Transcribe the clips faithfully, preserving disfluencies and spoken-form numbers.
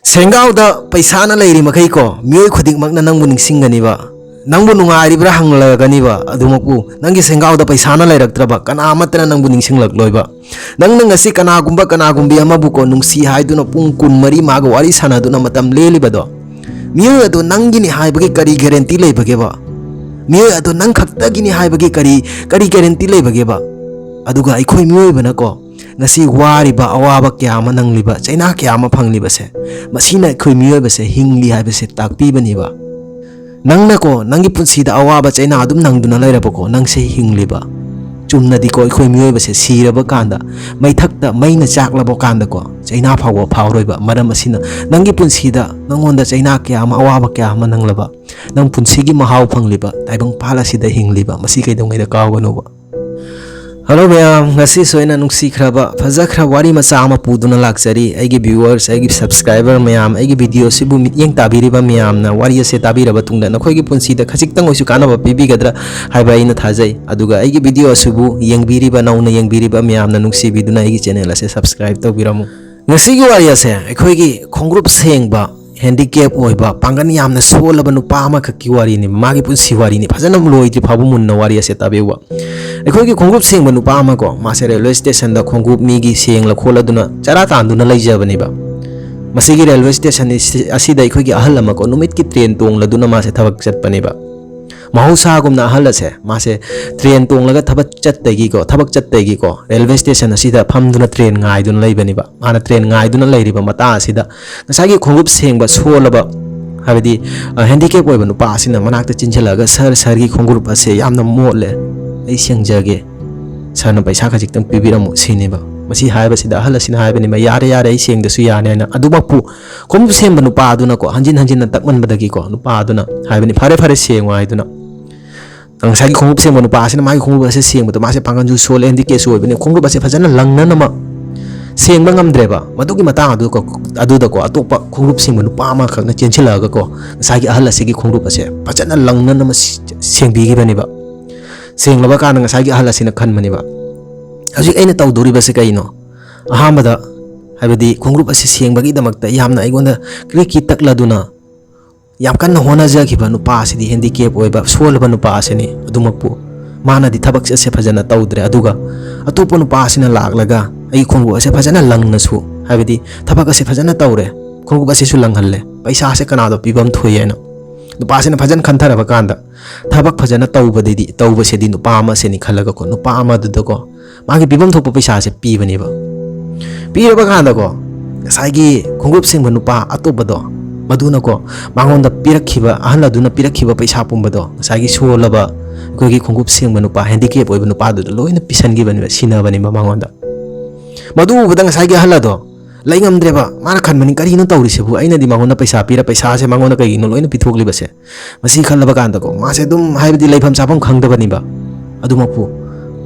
ꯁꯦꯡꯒꯥꯎꯗ ꯄꯩꯁꯥꯅ ꯂꯩꯔꯤ ꯃꯈꯩꯀꯣ, ꯃꯤꯑꯣꯏ ꯈꯨꯗꯤꯡꯃꯛꯅ ꯅꯪꯕꯨ ꯅꯤꯡꯁꯤꯡꯒꯅꯤꯕ꯫ ꯅꯪꯕꯨ ꯅꯨꯡꯉꯥꯏꯔꯤꯕ꯭ꯔꯥ ꯍꯪꯂꯒꯅꯤꯕ꯫ ꯑꯗꯨꯃꯛꯄꯨ ꯅꯪꯒꯤ ꯁꯦꯡꯒꯥꯎꯗ ꯄꯩꯁꯥꯅ ꯂꯩꯔꯛꯇ꯭ꯔꯕ, ꯀꯅꯥ ꯑꯃꯠꯇꯅ ꯅꯪꯕꯨ ꯅꯤꯡꯁꯤꯡꯂꯛꯂꯣꯏꯕ꯫ ꯅꯪꯅ ꯉꯁꯤ ꯀꯅꯥꯒꯨꯝꯕ ꯀꯅꯥꯒꯨꯝꯕꯤ ꯑꯃꯕꯨꯀꯣ ꯅꯨꯡꯁꯤ ꯍꯥꯏꯗꯨꯅ ꯄꯨꯡ ꯀꯨꯟꯃꯔꯤ ꯃꯥꯒ ꯋꯥꯔꯤ ꯁꯥꯟꯅꯗꯨꯅ ꯃꯇꯝ ꯂꯦꯜꯂꯤꯕꯗꯣ, ꯃꯤꯑꯣꯏ ꯑꯗꯣ ꯅꯪꯒꯤꯅꯤ ꯍꯥꯏꯕꯒꯤ ꯀꯔꯤ ꯒꯦꯔꯦꯟꯇꯤ ꯂꯩꯕꯒꯦꯕ? ꯃꯤꯑꯣꯏ ꯑꯗꯣ ꯅꯪ ꯈꯛꯇꯒꯤꯅꯤ ꯍꯥꯏꯕꯒꯤ ꯀꯔꯤ, ꯀꯔꯤ ꯒꯦꯔꯦꯟꯇꯤ ꯂꯩꯕꯒꯦꯕ? ꯑꯗꯨꯒ ꯑꯩꯈꯣꯏ ꯃꯤꯑꯣꯏꯕꯅꯀꯣ ꯉꯁꯤ ꯋꯥꯔꯤꯕ, ꯑꯋꯥꯕ ꯀꯌꯥ ꯑꯃ ꯅꯪꯂꯤꯕ, ꯆꯩꯅꯥ ꯀꯌꯥ ꯑꯃ ꯐꯪꯂꯤꯕꯁꯦ, ꯃꯁꯤꯅ ꯑꯩꯈꯣꯏ ꯃꯤꯑꯣꯏꯕꯁꯦ ꯍꯤꯡꯂꯤ ꯍꯥꯏꯕꯁꯦ ꯇꯥꯛꯄꯤꯕꯅꯦꯕ꯫ ꯅꯪꯅꯀꯣ ꯅꯪꯒꯤ ꯄꯨꯟꯁꯤꯗ ꯑꯋꯥꯕ ꯆꯩꯅꯥ ꯑꯗꯨꯝ ꯅꯪꯗꯨꯅ ꯂꯩꯔꯕꯀꯣ, ꯅꯪꯁꯦ ꯍꯤꯡꯂꯤꯕ꯫ ꯆꯨꯝꯅꯗꯤꯀꯣ ꯑꯩꯈꯣꯏ ꯃꯤꯑꯣꯏꯕꯁꯦ ꯁꯤꯔꯕ ꯀꯥꯟꯗ, ꯃꯩꯊꯛꯇ ꯃꯩꯅ ꯆꯥꯛꯂꯕ ꯀꯥꯟꯗꯀꯣ, ꯆꯩꯅꯥ ꯐꯥꯎꯕ ꯐꯥꯎꯔꯣꯏꯕ꯫ ꯃꯔꯝ ꯑꯁꯤꯅ ꯅꯪꯒꯤ ꯄꯨꯟꯁꯤꯗ ꯅꯪꯉꯣꯟꯗ ꯆꯩꯅꯥ ꯀꯌꯥ ꯑꯃ, ꯑꯋꯥꯕ ꯀꯌꯥ ꯑꯃ ꯅꯪꯂꯕ, ꯅꯪ ꯄꯨꯟꯁꯤꯒꯤ ꯃꯍꯥꯎ ꯐꯪꯂꯤꯕ ꯇꯥꯏꯕꯪ ꯄꯥꯜ ꯑꯁꯤꯗ ꯍꯤꯡꯂꯤꯕ, ꯃꯁꯤ ꯀꯩꯗꯧꯉꯩꯗ ꯀꯥꯎꯒꯅꯨꯕ꯫ ꯍꯜꯂꯣ ꯃꯌꯥꯝ, ꯉꯁꯤꯁꯨ ꯑꯩꯅ ꯅꯨꯡꯁꯤꯈ꯭ꯔꯕ, ꯐꯖꯈ꯭ꯔꯕ ꯋꯥꯔꯤ ꯃꯆꯥ ꯑꯃ ꯄꯨꯗꯨꯅ ꯂꯥꯛꯆꯔꯤ꯫ ꯑꯩꯒꯤ viewers, ꯑꯩꯒꯤ subscriber ꯃꯌꯥꯝ, ꯑꯩꯒꯤ video ꯑꯁꯤꯕꯨ ꯃꯤꯠꯌꯦꯡ ꯇꯥꯕꯤꯔꯤꯕ ꯃꯌꯥꯝꯅ ꯋꯥꯔꯤ ꯑꯁꯦ ꯇꯥꯕꯤꯔꯕ ꯇꯨꯡꯗ ꯅꯈꯣꯏꯒꯤ ꯄꯨꯟꯁꯤꯗ ꯈꯖꯤꯛꯇꯪ ꯑꯣꯏꯁꯨ ꯀꯥꯟꯅꯕ ꯄꯤꯕꯤꯒꯗ꯭ꯔꯥ ꯍꯥꯏꯕ ꯑꯩꯅ ꯊꯥꯖꯩ꯫ ꯑꯗꯨꯒ ꯑꯩꯒꯤ video ꯑꯁꯤꯕꯨ ꯌꯦꯡꯕꯤꯔꯤꯕ, ꯅꯧꯅ ꯌꯦꯡꯕꯤꯔꯤꯕ ꯃꯌꯥꯝꯅ ꯅꯨꯡꯁꯤꯕꯤꯗꯨꯅ ꯑꯩꯒꯤ channel ꯑꯁꯦ subscribe ꯇꯧꯕꯤꯔꯝꯃꯨ꯫ ꯉꯁꯤꯒꯤ ꯋꯥꯔꯤ ꯑꯁꯦ ꯑꯩꯈꯣꯏꯒꯤ ꯈꯣꯡꯒ꯭ꯔꯨꯞ ꯁꯦꯡꯕ, handicap ꯑꯣꯏꯕ, ꯄꯥꯡꯒꯜ ꯌꯥꯝꯅ ꯁꯣꯜꯂꯕ ꯅꯨꯄꯥ ꯑꯃꯈꯛꯀꯤ ꯋꯥꯔꯤꯅꯤ, ꯃꯥꯒꯤ ꯄꯨꯟꯁꯤ ꯋꯥꯔꯤꯅꯤ꯫ ꯐꯖꯅ ꯂꯣꯏꯗ꯭ꯔꯤ ꯐꯥꯎꯕ ꯃꯨꯟꯅ ꯋꯥꯔꯤ ꯑꯁꯦ ꯇꯥꯕꯤꯌꯨꯕ꯫ ꯑꯩꯈꯣꯏꯒꯤ ꯈꯣꯡꯎꯞ ꯁꯦꯡꯕ ꯅꯨꯄꯥ ꯑꯃ ꯀꯣ, ꯃꯥꯁꯦ railway stationꯗ ꯈꯣꯡꯎꯞ ꯃꯤꯒꯤ ꯁꯦꯡꯂ ꯈꯣꯠꯂꯗꯨꯅ ꯆꯔꯥ ꯇꯥꯟꯗꯨꯅ ꯂꯩꯖꯕꯅꯦꯕ꯫ ꯃꯁꯤꯒꯤ railway station ꯑꯁꯤ-, ꯑꯁꯤꯗ ꯑꯩꯈꯣꯏꯒꯤ ꯑꯍꯜ ꯑꯃ ꯀꯣ, ꯅꯨꯃꯤꯠꯀꯤ train ꯇꯣꯡꯂꯗꯨꯅ ꯃꯥꯁꯦ ꯊꯕꯛ ꯆꯠꯄꯅꯦꯕ꯫ ꯃꯍꯧꯁꯥꯒꯨꯝꯅ ꯑꯍꯜ ꯑꯁꯦ, ꯃꯥꯁꯦ train ꯇꯣꯡꯂꯒ ꯊꯕꯛ ꯆꯠꯇꯒꯤꯀꯣ, ꯊꯕꯛ ꯆꯠꯇꯒꯤꯀꯣ, railway station ꯑꯁꯤꯗ ꯐꯝꯗꯨꯅ train ꯉꯥꯏꯗꯨꯅ ꯂꯩꯕꯅꯦꯕ꯫ ꯃꯥꯅ train ꯉꯥꯏꯗꯨꯅ ꯂꯩꯔꯤꯕ ꯃꯇꯥꯡ ꯑꯁꯤꯗ ꯉꯁꯥꯏꯒꯤ ꯈꯣꯡꯎꯞ ꯁꯦꯡꯕ ꯁꯣꯜꯂꯕ, ꯍꯥꯏꯕꯗꯤ, ꯑ, handicap ꯑꯣꯏꯕ ꯅꯨꯄꯥ ꯑꯁꯤꯅ ꯃꯅꯥꯛꯇ ꯆꯤꯟꯁꯤꯜꯂꯛꯑꯒ, "Sir, sirꯒꯤ ꯈꯣꯡꯎꯞ ꯑꯁꯦ ꯌꯥꯝꯅ ꯃꯣꯠꯂꯦ, ꯑꯩ ꯁꯦꯡꯖꯒꯦ, sirꯅ ꯄꯩꯁꯥ ꯈꯖꯤꯛꯇꯪ ꯄꯤꯕꯤꯔꯝꯃꯨ," ꯁꯤꯅꯦꯕ꯫ ꯃꯁꯤ ꯍꯥꯏꯕꯁꯤꯗ ꯑꯍꯜ ꯑꯁꯤꯅ ꯍꯥꯏꯕꯅꯦꯕ, "ꯌꯥꯔꯦ, ꯌꯥꯔꯦ, ꯑꯩ ꯁꯦꯡꯗꯁꯨ ꯌꯥꯅꯤ" ꯍꯥꯏꯅ꯫ ꯑꯗꯨꯃꯛꯄꯨ ꯈꯣꯡꯎꯞ ꯁꯦꯡꯕ ꯅꯨꯄꯥ ꯑꯗꯨꯅꯀꯣ, ꯍꯟꯖꯤꯟ ꯍꯟꯖꯤꯟꯅ ꯇꯛꯃꯟꯕꯗꯒꯤꯀꯣ, ꯅꯨꯄꯥ ꯑꯗꯨꯅ ꯍꯥꯏꯕꯅꯤ, "ꯐꯔꯦ, ꯐꯔꯦ, ꯁꯦꯡꯉꯣ" ꯍꯥꯏꯗꯨꯅ꯫ ꯉꯁꯥꯏꯒꯤ ꯈꯣꯡꯎꯞ ꯁꯦꯡꯕ ꯅꯨꯄꯥ ꯑꯁꯤꯅ ꯃꯥꯒꯤ ꯈꯣꯡꯎꯞ ꯑꯁꯦ ꯁꯦꯡꯕꯗꯣ, ꯃꯥꯁꯦ ꯄꯥꯡꯒꯜꯁꯨ ꯁꯣꯜꯂꯦ, handicapeꯁꯨ ꯑꯣꯏꯕꯅꯤ, ꯈꯣꯡꯎꯞ ꯑꯁꯦ ꯐꯖꯅ ꯂꯪꯅꯅꯃꯛ ꯁꯦꯡꯕ ꯉꯝꯗ꯭ꯔꯦꯕ꯫ ꯃꯗꯨꯒꯤ ꯃꯇꯥꯡ ꯑꯗꯨ-, ꯑꯗꯨꯗꯀꯣ, ꯑꯇꯣꯞꯄ ꯈꯣꯡꯎꯞ ꯁꯦꯡꯕ ꯅꯨꯄꯥ ꯑꯃꯈꯛꯅ ꯆꯦꯟꯁꯤꯜꯂꯛꯑꯒꯀꯣ, ꯉꯁꯥꯏꯒꯤ ꯑꯍꯜ ꯑꯁꯤꯒꯤ ꯈꯣꯡꯎꯞ ꯑꯁꯦ ꯐꯖꯅ ꯂꯪꯅꯅꯃꯛ ꯁꯤ-, ꯁꯦꯡꯕꯤꯈꯤꯕꯅꯦꯕ꯫ ꯁꯦꯡꯂꯕ ꯀꯥꯟꯗ ꯉꯁꯥꯏꯒꯤ ꯑꯍꯜ ꯑꯁꯤꯅ ꯈꯟꯕꯅꯦꯕ, "ꯍꯧꯖꯤꯛ ꯑꯩꯅ ꯇꯧꯗꯣꯔꯤꯕꯁꯤ ꯀꯩꯅꯣ? ꯑꯍꯥꯟꯕꯗ ꯍꯥꯏꯕꯗꯤ ꯈꯣꯡꯎꯞ ꯑꯁꯤ ꯁꯦꯡꯕꯒꯤꯗꯃꯛꯇ ꯌꯥꯝꯅ ꯑꯩꯉꯣꯟꯗ ꯀ꯭ꯔꯤꯀꯤ ꯇꯛꯂꯗꯨꯅ ꯌꯥꯝ ꯀꯟꯅ ꯍꯣꯠꯅꯖꯈꯤꯕ ꯅꯨꯄꯥ ꯑꯁꯤꯗꯤ, ꯍꯦꯟꯗꯤꯀꯦꯞ ꯑꯣꯏꯕ, ꯁꯣꯜꯂꯕ ꯅꯨꯄꯥ ꯑꯁꯤꯅꯤ꯫ ꯑꯗꯨꯃꯛꯄꯨ ꯃꯥꯅꯗꯤ ꯊꯕꯛ ꯑꯁꯦ ꯐꯖꯅ ꯇꯧꯗ꯭ꯔꯦ, ꯑꯗꯨꯒ ꯑꯇꯣꯞꯄ ꯅꯨꯄꯥ ꯑꯁꯤꯅ ꯂꯥꯛꯂꯒ ꯑꯩꯒꯤ ꯈꯣꯡꯎꯞ ꯑꯁꯦ ꯐꯖꯅ ꯂꯪꯅꯁꯨ, ꯍꯥꯏꯕꯗꯤ ꯊꯕꯛ ꯑꯁꯦ ꯐꯖꯅ ꯇꯧꯔꯦ, ꯈꯣꯡꯎꯞ ꯑꯁꯤꯁꯨ ꯂꯪꯍꯜꯂꯦ, ꯄꯩꯁꯥꯁꯦ ꯀꯅꯥꯗꯣ ꯄꯤꯐꯝ ꯊꯣꯛꯏ ꯍꯥꯏꯅ ꯅꯨꯄꯥꯁꯤꯅ ꯐꯖꯅ ꯈꯟꯊꯔꯕ ꯀꯥꯟꯗ, ꯊꯕꯛ ꯐꯖꯅ ꯇꯧꯕꯗꯗꯤ, ꯇꯧꯕꯁꯤꯗꯤ ꯅꯨꯄꯥ ꯑꯃꯁꯤꯅꯤ ꯈꯜꯂꯒꯀꯣ, ꯅꯨꯄꯥ ꯑꯃꯗꯨꯗꯀꯣ ꯃꯥꯒꯤ ꯄꯤꯐꯝ ꯊꯣꯛꯄ ꯄꯩꯁꯥꯁꯦ ꯄꯤꯕꯅꯦꯕ꯫ ꯄꯤꯔꯕ ꯀꯥꯟꯗꯀꯣ, ꯉꯁꯥꯏꯒꯤ ꯈꯣꯡꯎꯞ ꯁꯦꯡꯕ ꯅꯨꯄꯥ ꯑꯇꯣꯞꯄꯗꯣ, ꯃꯗꯨꯅꯀꯣ ꯃꯉꯣꯟꯗ ꯄꯤꯔꯛꯈꯤꯕ, ꯑꯍꯜ ꯑꯗꯨꯅ ꯄꯤꯔꯛꯈꯤꯕ ꯄꯩꯁꯥ ꯄꯨꯝꯕꯗꯣ ꯉꯁꯥꯏꯒꯤ ꯁꯣꯜꯂꯕ ꯑꯩꯈꯣꯏꯒꯤ ꯈꯣꯡꯎꯞ ꯁꯦꯡꯕ ꯅꯨꯄꯥ, ꯍꯦꯟꯗꯤꯀꯦꯞ ꯑꯣꯏꯕ ꯅꯨꯄꯥꯗꯨꯗ ꯂꯣꯏꯅ ꯄꯤꯁꯟꯈꯤꯕꯅꯦꯕ, ꯁꯤꯟꯅꯕꯅꯦꯕ ꯃꯉꯣꯟꯗ꯫ ꯃꯗꯨ ꯎꯕꯗ ꯉꯁꯥꯏꯒꯤ ꯑꯍꯜ ꯑꯗꯣ ꯂꯩ ꯉꯝꯗ꯭ꯔꯦꯕ꯫ ꯃꯥꯅ ꯈꯟꯕꯅꯤ, "ꯀꯔꯤꯅꯣ ꯇꯧꯔꯤꯁꯤꯕꯨ? ꯑꯩꯅꯗꯤ ꯃꯉꯣꯟꯗ ꯄꯩꯁꯥ ꯄꯤꯔ, ꯄꯩꯁꯥꯁꯦ ꯃꯉꯣꯟꯗ ꯀꯩꯒꯤꯅꯣ ꯂꯣꯏꯅ ꯄꯤꯊꯣꯛꯂꯤꯕꯁꯦ?" ꯃꯁꯤ ꯈꯜꯂꯕ ꯀꯥꯟꯗꯀꯣ, ꯃꯥꯁꯦ ꯑꯗꯨꯝ, ꯍꯥꯏꯕꯗꯤ ꯂꯩꯐꯝ ꯆꯥꯐꯝ ꯈꯪꯗꯕꯅꯤꯕ꯫ ꯑꯗꯨꯃꯛꯄꯨ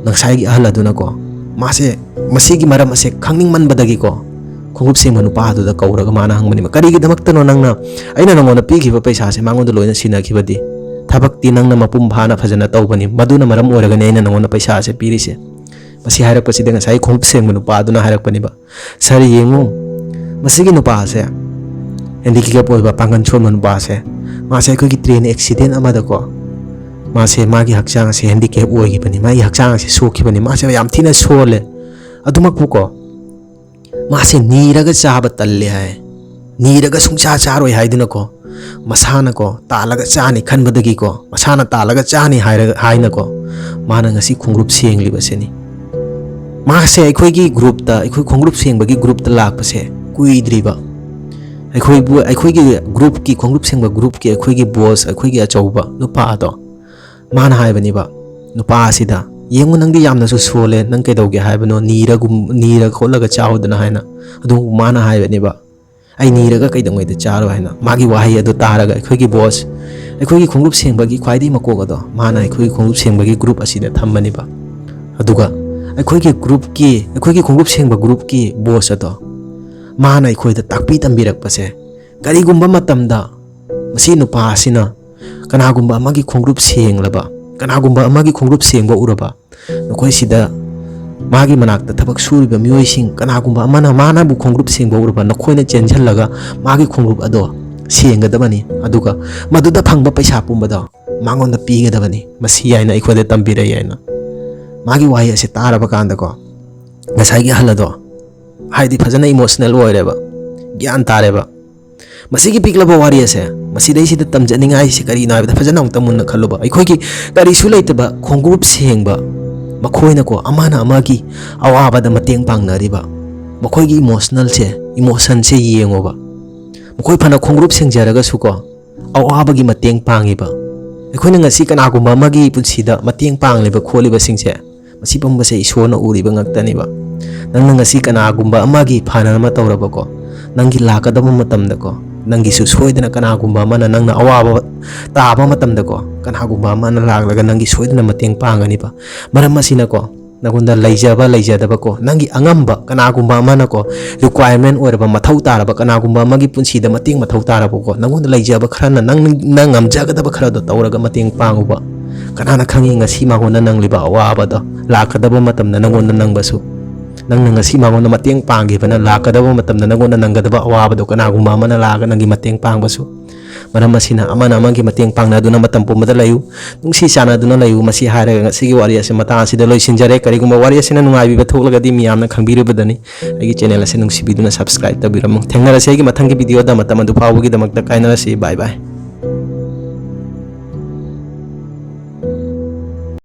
ꯉꯁꯥꯏꯒꯤ ꯑꯍꯜ ꯑꯗꯨꯅꯀꯣ, ꯃꯥꯁꯦ ꯃꯁꯤꯒꯤ ꯃꯔꯝ ꯑꯁꯦ ꯈꯪꯅꯤꯡꯃꯟꯕꯗꯒꯤꯀꯣ, ꯈꯣꯡꯎꯞ ꯁꯦꯡꯕ ꯅꯨꯄꯥ ꯑꯗꯨꯗ ꯀꯧꯔꯒ ꯃꯥꯅ ꯍꯪꯕꯅꯦꯕ, "ꯀꯔꯤꯒꯤꯗꯃꯛꯇꯅꯣ ꯅꯪꯅ ꯑꯩꯅ ꯅꯉꯣꯟꯗ ꯄꯤꯈꯤꯕ ꯄꯩꯁꯥꯁꯦ ꯃꯉꯣꯟꯗ ꯂꯣꯏꯅ ꯁꯤꯟꯅꯈꯤꯕꯗꯤ? ꯊꯕꯛꯇꯤ ꯅꯪꯅ ꯃꯄꯨꯡ ꯐꯥꯅ ꯐꯖꯅ ꯇꯧꯕꯅꯤ, ꯃꯗꯨꯅ ꯃꯔꯝ ꯑꯣꯏꯔꯒꯅꯤ ꯑꯩꯅ ꯅꯉꯣꯟꯗ ꯄꯩꯁꯥꯁꯦ ꯄꯤꯔꯤꯁꯦ"꯫ ꯃꯁꯤ ꯍꯥꯏꯔꯛꯄꯁꯤꯗ ꯉꯁꯥꯏ ꯈꯣꯡꯎꯞ ꯁꯦꯡꯕ ꯅꯨꯄꯥ ꯑꯗꯨꯅ ꯍꯥꯏꯔꯛꯄꯅꯦꯕ, "ꯁꯥꯔ, ꯌꯦꯡꯉꯨ, ꯃꯁꯤꯒꯤ ꯅꯨꯄꯥꯁꯦ, ꯍꯦꯟꯗꯤꯀꯦꯞ ꯑꯣꯏꯕ, ꯄꯥꯡꯒꯜ ꯁꯣꯟꯕ ꯅꯨꯄꯥꯁꯦ, ꯃꯥꯁꯦ ꯑꯩꯈꯣꯏꯒꯤ ꯇ꯭ꯔꯦꯟ ꯑꯦꯛꯁꯤꯗꯦꯟ ꯑꯃꯗꯀꯣ, ꯃꯥꯁꯦ, ꯃꯥꯒꯤ ꯍꯛꯆꯥꯡ ꯑꯁꯦ ꯍꯦꯟꯗꯤꯀꯦꯞ ꯑꯣꯏꯈꯤꯕꯅꯤ, ꯃꯥꯒꯤ ꯍꯛꯆꯥꯡ ꯑꯁꯦ ꯁꯣꯛꯈꯤꯕꯅꯤ, ꯃꯥꯁꯦ ꯌꯥꯝ ꯊꯤꯅ ꯁꯣꯜꯂꯦ꯫ ꯑꯗꯨꯃꯛꯄꯨꯀꯣ, ꯃꯥꯁꯦ ꯅꯤꯔꯒ ꯆꯥꯕ ꯇꯜꯂꯦ ꯍꯥꯏ, ꯅꯤꯔꯒ ꯁꯨꯡꯆꯥ ꯆꯥꯔꯣꯏ ꯍꯥꯏꯗꯨꯅꯀꯣ, ꯃꯁꯥꯅꯀꯣ ꯇꯥꯜꯂꯒ ꯆꯥꯅꯤ ꯈꯟꯕꯗꯒꯤꯀꯣ, ꯃꯁꯥꯅ ꯇꯥꯜꯂꯒ ꯆꯥꯅꯤ ꯍꯥꯏꯔꯒ, ꯍꯥꯏꯅꯀꯣ, ꯃꯥꯅ ꯉꯁꯤ ꯈꯣꯡꯎꯞ ꯁꯦꯡꯂꯤꯕꯁꯤꯅꯤ"꯫ ꯃꯥꯁꯦ ꯑꯩꯈꯣꯏꯒꯤ ꯒ꯭ꯔꯨꯞꯇ, ꯑꯩꯈꯣꯏ ꯈꯣꯡꯎꯞ ꯁꯦꯡꯕꯒꯤ ꯒ꯭ꯔꯨꯞꯇ ꯂꯥꯛꯄꯁꯦ ꯀꯨꯏꯗ꯭ꯔꯤꯕ꯫ ꯑꯩꯈꯣꯏꯕꯨ, ꯑꯩꯈꯣꯏꯒꯤ ꯒ꯭ꯔꯨꯞꯀꯤ, ꯈꯣꯡꯎꯞ ꯁꯦꯡꯕ ꯒ꯭ꯔꯨꯞꯀꯤ ꯑꯩꯈꯣꯏꯒꯤ ꯕꯣꯁ, ꯑꯩꯈꯣꯏꯒꯤ ꯑꯆꯧꯕ ꯅꯨꯄꯥ ꯑꯗꯣ, ꯃꯥꯅ ꯍꯥꯏꯕꯅꯦꯕ ꯅꯨꯄꯥ ꯑꯁꯤꯗ, "ꯌꯦꯡꯉꯨ, ꯅꯪꯗꯤ ꯌꯥꯝꯅꯁꯨ ꯁꯣꯜꯂꯦ, ꯅꯪ ꯀꯩꯗꯧꯒꯦ ꯍꯥꯏꯕꯅꯣ? ꯅꯤꯔꯒꯨꯝ-, ꯅꯤꯔ ꯈꯣꯠꯂꯒ ꯆꯥꯎꯗꯅ" ꯍꯥꯏꯅ꯫ ꯑꯗꯨꯕꯨ ꯃꯥꯅ ꯍꯥꯏꯕꯅꯦꯕ, "ꯑꯩ ꯅꯤꯔꯒ ꯀꯩꯗꯧꯉꯩꯗ ꯆꯥꯔꯣꯏ?" ꯍꯥꯏꯅ꯫ ꯃꯥꯒꯤ ꯋꯥꯍꯩ ꯑꯗꯨ ꯇꯥꯔꯒ ꯑꯩꯈꯣꯏꯒꯤ ꯕꯣꯁ, ꯑꯩꯈꯣꯏꯒꯤ ꯈꯣꯡꯎꯞ ꯁꯦꯡꯕꯒꯤ ꯈ꯭ꯋꯥꯏꯗꯒꯤ ꯃꯀꯣꯛ ꯑꯗꯣ, ꯃꯥꯅ ꯑꯩꯈꯣꯏꯒꯤ ꯈꯣꯡꯎꯞ ꯁꯦꯡꯕꯒꯤ ꯒ꯭ꯔꯨꯞ ꯑꯁꯤꯗ ꯊꯝꯕꯅꯦꯕ꯫ ꯑꯗꯨꯒ ꯑꯩꯈꯣꯏꯒꯤ ꯒ꯭ꯔꯨꯞꯀꯤ, ꯑꯩꯈꯣꯏꯒꯤ ꯈꯣꯡꯎꯞ ꯁꯦꯡꯕ ꯒ꯭ꯔꯨꯞꯀꯤ ꯕꯣꯁ ꯑꯗꯣ, ꯃꯥꯅ ꯑꯩꯈꯣꯏꯗ ꯇꯥꯛꯄꯤ ꯇꯝꯕꯤꯔꯛꯄꯁꯦ, ꯀꯔꯤꯒꯨꯝꯕ ꯃꯇꯝꯗ ꯃꯁꯤ ꯅꯨꯄꯥ ꯑꯁꯤꯅ ꯀꯅꯥꯒꯨꯝꯕ ꯑꯃꯒꯤ ꯈꯣꯡꯎꯞ ꯁꯦꯡꯂꯕ, ꯀꯅꯥꯒꯨꯝꯕ ꯑꯃꯒꯤ ꯈꯣꯡꯎꯞ ꯁꯦꯡꯕ ꯎꯔꯕ, ꯅꯈꯣꯏ ꯁꯤꯗ ꯃꯥꯒꯤ ꯃꯅꯥꯛꯇ ꯊꯕꯛ ꯁꯨꯔꯤꯕ ꯃꯤꯑꯣꯏꯁꯤꯡ ꯀꯅꯥꯒꯨꯝꯕ ꯑꯃꯅ ꯃꯥꯅꯕꯨ ꯈꯣꯡꯒ꯭ꯔꯨꯞ ꯁꯦꯡꯕ ꯎꯔꯕ, ꯅꯈꯣꯏꯅ ꯆꯦꯟꯁꯤꯜꯂꯒ ꯃꯥꯒꯤ ꯈꯣꯡꯒ꯭ꯔꯨꯞ ꯑꯗꯣ ꯁꯦꯡꯒꯗꯕꯅꯤ꯫ ꯑꯗꯨꯒ ꯃꯗꯨꯗ ꯐꯪꯕ ꯄꯩꯁꯥ ꯄꯨꯝꯕꯗꯣ ꯃꯉꯣꯟꯗ ꯄꯤꯒꯗꯕꯅꯤ꯫ ꯃꯁꯤ ꯍꯥꯏꯅ ꯑꯩꯈꯣꯏꯗ ꯇꯝꯕꯤꯔꯛꯏ ꯍꯥꯏꯅ꯫ ꯃꯥꯒꯤ ꯋꯥꯍꯩ ꯑꯁꯤ ꯇꯥꯔꯕ ꯀꯥꯟꯗꯀꯣ, ꯉꯁꯥꯏꯒꯤ ꯑꯍꯜ ꯑꯗꯣ ꯍꯥꯏꯗꯤ ꯐꯖꯅ ꯏꯃꯣꯁꯅꯦꯜ ꯑꯣꯏꯔꯦꯕ, ꯒ꯭ꯌꯥꯟ ꯇꯥꯔꯦꯕ꯫ ꯃꯁꯤꯒꯤ ꯄꯤꯛꯂꯕ ꯋꯥꯔꯤ ꯑꯁꯦ, ꯃꯁꯤꯗꯩꯁꯤꯗ ꯇꯝꯖꯅꯤꯡꯉꯥꯏꯁꯤ ꯀꯔꯤꯅꯣ ꯍꯥꯏꯕꯗ, ꯐꯖꯅ ꯑꯃꯨꯛꯇ ꯃꯨꯟꯅ ꯈꯜꯂꯨꯕ꯫ ꯑꯩꯈꯣꯏꯒꯤ ꯀꯔꯤꯁꯨ ꯂꯩꯇꯕ ꯈꯣꯡꯒ꯭ꯔꯨꯞ ꯁꯦꯡꯕ, ꯃꯈꯣꯏꯅꯀꯣ ꯑꯃꯅ ꯑꯃꯒꯤ ꯑꯋꯥꯕꯗ ꯃꯇꯦꯡ ꯄꯥꯡꯅꯔꯤꯕ, ꯃꯈꯣꯏꯒꯤ ꯏꯃꯣꯁꯅꯦꯜꯁꯦ, ꯏꯃꯣꯁꯟꯁꯦ ꯌꯦꯡꯉꯣꯕ꯫ ꯃꯈꯣꯏ ꯐꯅ ꯈꯣꯡꯒ꯭ꯔꯨꯞ ꯁꯦꯡꯖꯔꯒꯁꯨꯀꯣ, ꯑꯋꯥꯕꯒꯤ ꯃꯇꯦꯡ ꯄꯥꯡꯉꯤꯕ꯫ ꯑꯩꯈꯣꯏꯅ ꯉꯁꯤ ꯀꯅꯥꯒꯨꯝꯕ ꯑꯃꯒꯤ ꯄꯨꯟꯁꯤꯗ ꯃꯇꯦꯡ ꯄꯥꯡꯂꯤꯕ ꯈꯣꯠꯂꯤꯕꯁꯤꯡꯁꯦ, ꯃꯁꯤ ꯄꯨꯝꯕꯁꯦ ꯏꯁꯣꯔꯅ ꯎꯔꯤꯕ ꯉꯥꯛꯇꯅꯦꯕ꯫ ꯅꯪꯅ ꯉꯁꯤ ꯀꯅꯥꯒꯨꯝꯕ ꯑꯃꯒꯤ ꯐꯅꯅꯕ ꯇꯧꯔꯕꯀꯣ, ꯅꯪꯒꯤ ꯂꯥꯛꯀꯗꯕ ꯃꯇꯝꯗꯀꯣ, ꯅꯪꯒꯤꯁꯨ ꯁꯣꯏꯗꯅ ꯀꯅꯥꯒꯨꯝꯕ ꯑꯃꯅ ꯅꯪꯅ ꯑꯋꯥꯕ ꯇꯥꯕ ꯃꯇꯝꯗꯀꯣ, ꯀꯅꯥꯒꯨꯝꯕ ꯑꯃꯅ ꯂꯥꯛꯂꯒ ꯅꯪꯒꯤ ꯁꯣꯏꯗꯅ ꯃꯇꯦꯡ ꯄꯥꯡꯒꯅꯤꯕ꯫ ꯃꯔꯝ ꯑꯁꯤꯅꯀꯣ, ꯅꯪꯉꯣꯟꯗ ꯂꯩꯖꯕ ꯂꯩꯖꯗꯕꯀꯣ, ꯅꯪꯒꯤ ꯑꯉꯝꯕ ꯀꯅꯥꯒꯨꯝꯕ ꯑꯃꯅꯀꯣ, ꯔꯤꯀ꯭ꯋꯥꯏꯔꯃꯦꯟ ꯑꯣꯏꯔꯕ, ꯃꯊꯧ ꯇꯥꯔꯕ, ꯀꯅꯥꯒꯨꯝꯕ ꯑꯃꯒꯤ ꯄꯨꯟꯁꯤꯗ ꯃꯇꯦꯡ ꯃꯊꯧ ꯇꯥꯔꯕꯀꯣ, ꯅꯪꯉꯣꯟꯗ ꯂꯩꯖꯕ ꯈꯔꯅ, ꯅꯪꯅ ꯉꯝꯖꯒꯗꯕ ꯈꯔꯗꯣ ꯇꯧꯔꯒ ꯃꯇꯦꯡ ꯄꯥꯡꯉꯨꯕ꯫ ꯀꯅꯥꯅ ꯈꯪꯉꯤ, ꯉꯁꯤ ꯃꯉꯣꯟꯗ ꯅꯪꯂꯤꯕ ꯑꯋꯥꯕꯗꯣ ꯂꯥꯛꯀꯗꯕ ꯃꯇꯝꯗ ꯅꯪꯉꯣꯟꯗ ꯅꯪꯕꯁꯨ꯫ ꯅꯪꯅ ꯉꯁꯤ ꯃꯉꯣꯟꯗ ꯃꯇꯦꯡ ꯄꯥꯡꯈꯤꯕꯅ ꯂꯥꯛꯀꯗꯕ ꯃꯇꯝꯗ ꯅꯪꯉꯣꯟꯗ ꯅꯪꯒꯗꯕ ꯑꯋꯥꯕꯗꯣ ꯀꯅꯥꯒꯨꯝꯕ ꯑꯃꯅ ꯂꯥꯛꯑꯒ ꯅꯪꯒꯤ ꯃꯇꯦꯡ ꯄꯥꯡꯕꯁꯨ꯫ ꯃꯔꯝ ꯑꯁꯤꯅ, ꯑꯃꯅ ꯑꯃꯒꯤ ꯃꯇꯦꯡ ꯄꯥꯡꯅꯗꯨꯅ ꯃꯇꯝ ꯄꯨꯝꯕꯗ ꯂꯩꯌꯨ, ꯅꯨꯡꯁꯤ ꯆꯥꯟꯅꯗꯨꯅ ꯂꯩꯌꯨ꯫ ꯃꯁꯤ ꯍꯥꯏꯔꯒ ꯉꯁꯤꯒꯤ ꯋꯥꯔꯤ ꯑꯁꯤ ꯃꯇꯥꯡ ꯑꯁꯤꯗ ꯂꯣꯏꯁꯤꯟꯖꯔꯦ꯫ ꯀꯔꯤꯒꯨꯝꯕ ꯋꯥꯔꯤ ꯑꯁꯤꯅ ꯅꯨꯡꯉꯥꯏꯕꯤꯕ ꯊꯣꯛꯂꯒꯗꯤ, ꯃꯤꯌꯥꯝꯅ ꯈꯪꯕꯤꯔꯤꯕꯗꯅꯤ, ꯑꯩꯒꯤ ꯆꯦꯅꯦꯜ ꯑꯁꯤ ꯅꯨꯡꯁꯤꯕꯤꯗꯨꯅ ꯁꯕꯁꯀ꯭ꯔꯥꯏꯕ ꯇꯧꯕꯤꯔꯝꯃꯨ꯫ ꯊꯦꯡꯅꯔꯁꯤ ꯑꯩꯒꯤ ꯃꯊꯪꯒꯤ ꯚꯤꯗꯤꯑꯣꯗ꯫ ꯃꯇꯝ ꯑꯗꯨ ꯐꯥꯎꯕꯒꯤꯗꯃꯛꯇ ꯀꯥꯏꯅꯔꯁꯤ꯫ ꯕꯥꯏ ꯕꯥꯏ꯫